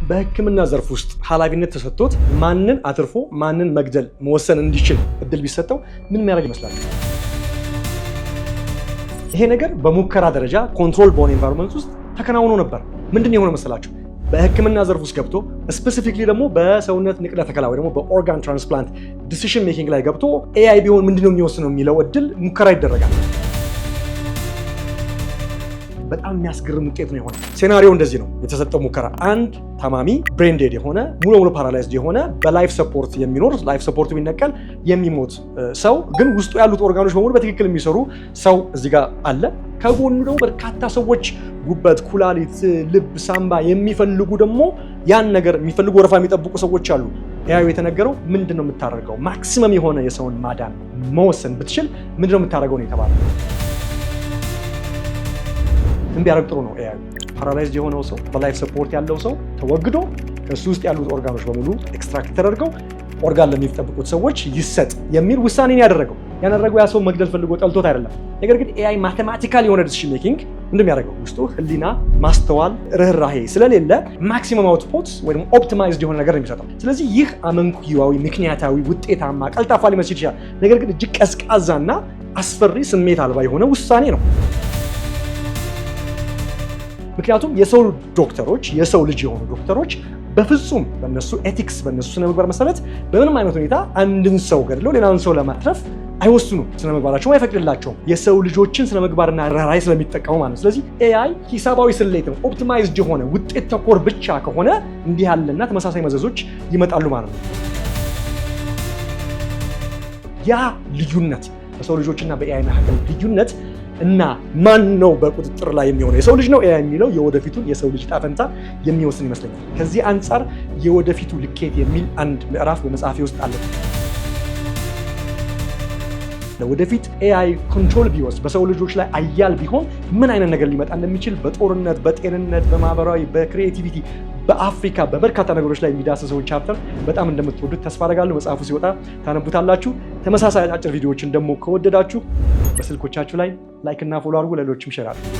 በሕክምና ዘርፍ ውስጥ ኃላፊነት ተሰጥቶት ማንን አትርፎ ማንን መግደል መወሰን እንዲችል እድል ቢሰጠው ምን የሚያደርግ ይመስላል? ይሄ ነገር በሙከራ ደረጃ control በሆነ environment ውስጥ ተከናውኖ ነበር። ምንድን የሆነ መሰላችሁ? በህክምና ዘርፍ ውስጥ ገብቶ፣ specifically ደግሞ በሰውነት ንቅለ ተከላ ወይ ደግሞ በ organ transplant decision making ላይ ገብቶ AI ቢሆን ምንድነው የሚወስነው የሚለው እድል ሙከራ ይደረጋል። በጣም የሚያስገርም ውጤት ነው የሆነ። Scenario እንደዚህ ነው የተሰጠው ሙከራ። አንድ ታማሚ brain dead የሆነ፣ ሙሉ ለሙሉ paralyzed የሆነ፣ በ life support የሚኖር፣ life support ቢነቀል የሚሞት ሰው፣ ግን ውስጡ ያሉት ኦርጋኖች በሙሉ በትክክል የሚሰሩ ሰው እዚህ ጋር አለ። ከጎኑ ደግሞ በርካታ ሰዎች ጉበት፣ ኩላሊት፣ ልብ፣ ሳምባ የሚፈልጉ፣ ደግሞ ያን ነገር የሚፈልጉ ወረፋ የሚጠብቁ ሰዎች አሉ። AI ዩ የተነገረው ምንድን ነው የምታደርገው? Maximum የሆነ የሰውን ማዳን መወሰን ብትችል ምንድን ነው የምታደርገው ነው የተባለው። ምን ቢያደርግ ጥሩ ነው? AI paralyzed የሆነው ሰው፣ በ life support ያለው ሰው ተወግዶ ከእሱ ውስጥ ያሉት ኦርጋኖች በሙሉ extract ተደርገው ኦርጋን ለሚጠብቁት ሰዎች ይሰጥ የሚል ውሳኔን ያደረገው። ያደረገው ያ ሰው መግደል ፈልጎ ጠልቶት አይደለም። ነገር ግን AI mathematical የሆነ decision making እንደሚያደርገው ውስጡ ህሊና፣ ማስተዋል፣ ርህራሄ ስለሌለ maximum output ወይም optimized የሆነ ነገር ነው የሚሰጠው። ስለዚህ ይህ አመክንዮአዊ፣ ምክንያታዊ፣ ውጤታማ፣ ቀልጣፋ ሊመስል ይችላል። ነገር ግን እጅግ ቀዝቃዛና አስፈሪ፣ ስሜት አልባ የሆነ ውሳኔ ነው። ምክንያቱም የሰው ዶክተሮች፣ የሰው ልጅ የሆኑ ዶክተሮች በፍጹም በእነሱ ethics፣ በእነሱ ስነ ምግባር መሰረት በምንም አይነት ሁኔታ አንድን ሰው ገድለው ሌላውን ሰው ለማትረፍ አይወስኑም። ስነ ምግባራቸውም አይፈቅድላቸውም። የሰው ልጆችን ስነ ምግባርና ርህራሄ ስለሚጠቀሙ ማለት ነው። ስለዚህ AI ሂሳባዊ ስሌት ነው። Optimized የሆነ፣ ውጤት ተኮር ብቻ ከሆነ እንዲህ ያለና ተመሳሳይ መዘዞች ይመጣሉ ማለት ነው። ያ ልዩነት፣ በሰው ልጆችና በ AI መካከል ልዩነት እና ማን ነው በቁጥጥር ላይ የሚሆነው፣ የሰው ልጅ ነው AI የሚለው የወደፊቱን የሰው ልጅ ዕጣ ፈንታ የሚወስን ይመስለኛል። ከዚህ አንጻር የወደፊቱ ልኬት የሚል አንድ ምዕራፍ በመጽሐፌ ውስጥ አለ። ወደፊት AI control ቢወስድ፣ በሰው ልጆች ላይ አያል ቢሆን ምን አይነት ነገር ሊመጣ እንደሚችል በጦርነት፣ በጤንነት፣ በማህበራዊ፣ በ creativity፣ በአፍሪካ፣ በበርካታ ነገሮች ላይ የሚዳስሰውን chapter በጣም እንደምትወዱት ተስፋ አደርጋለሁ። መጽሐፉ ሲወጣ ታነቡታላችሁ። ተመሳሳይ አጫጭር ቪዲዮዎችን ደግሞ ከወደዳችሁ በስልኮቻችሁ ላይ like እና follow አድርጉ፣ ለሌሎችም share አድርጉ።